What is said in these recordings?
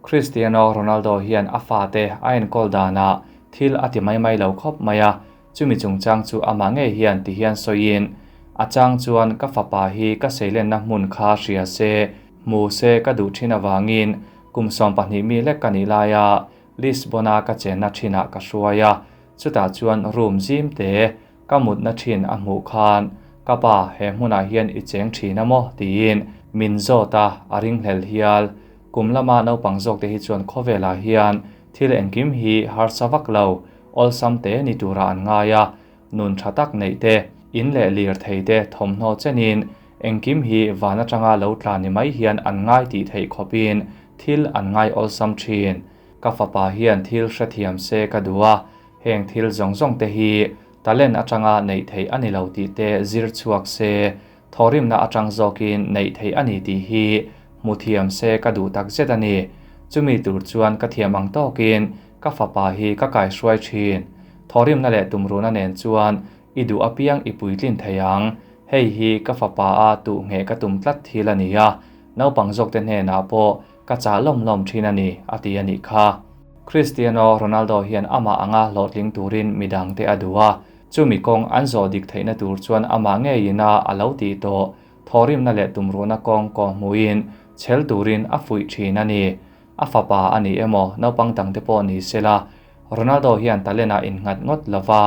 Cristiano Ronaldo hian a fate a enkawl danah thil a ti mai mai lo khawp mai a, chumi chungchang chu amah ngei hian ti hian sawiin, A chang chuan ka fapa hi ka seilenna hmun kha hria se, hmu se ka duh thin avangin kum 12 mi lek ka nih laia Lisbon-a ka chenna thinah ka hruai a, chutah chuan room zim te ka mutna thin a hmuh khan, Ka pa, he hmunah hian i cheng thin a maw? tiin min zawt a, a ringhlel hial. Kum lama naupang zawkte hi chuan khawvelah hian thil engkim hi harsa vak lo, awlsam te ni tura an ngai a, nun tha tak neih te, in leh lir thei te thawmhnaw chenin engkim hi van atanga lo tla ni mai hian an ngai tih theih khawpin thil an ngai awlsam thin. Ka fapa hian thil hrethiam se ka duh a, heng thil zawng zawng te hi talent atanga neih theih a ni lo tih te zir chhuak se, thawhrimna atang zawkin neih theih a ni tih hi hmu thiam se ka duh tak zet a ni. Chumi tur chuan ka thiam ang tawkin ka fapa hi ka kaihruai thin. Thawhrimna leh tumruhna nen chuan i duh apiang i puitlin thei ang. Hei hi ka fapa a tuh ngheh ka tum tlat thil a ni a, naupang zawkte hnenah pawh ka chah lawm lawm thin a ni, a ti a nih kha. Cristiano Ronaldo hian amah anga hlawhtling turin midangte a duh a, chumi kawng an zawh dik theihna tur chuan amah ngeiin a a lo tih tawh thawhrimna leh tumruhna kawng kawh hmuhin chhel turin a fuih thin a ni. A fapa a ni emaw naupang dangte pawh ni sela, Ronaldo hian talent-ah innghat ngawt lova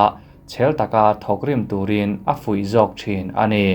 chhel taka thawkrim turin a fuih zawk thin a ni.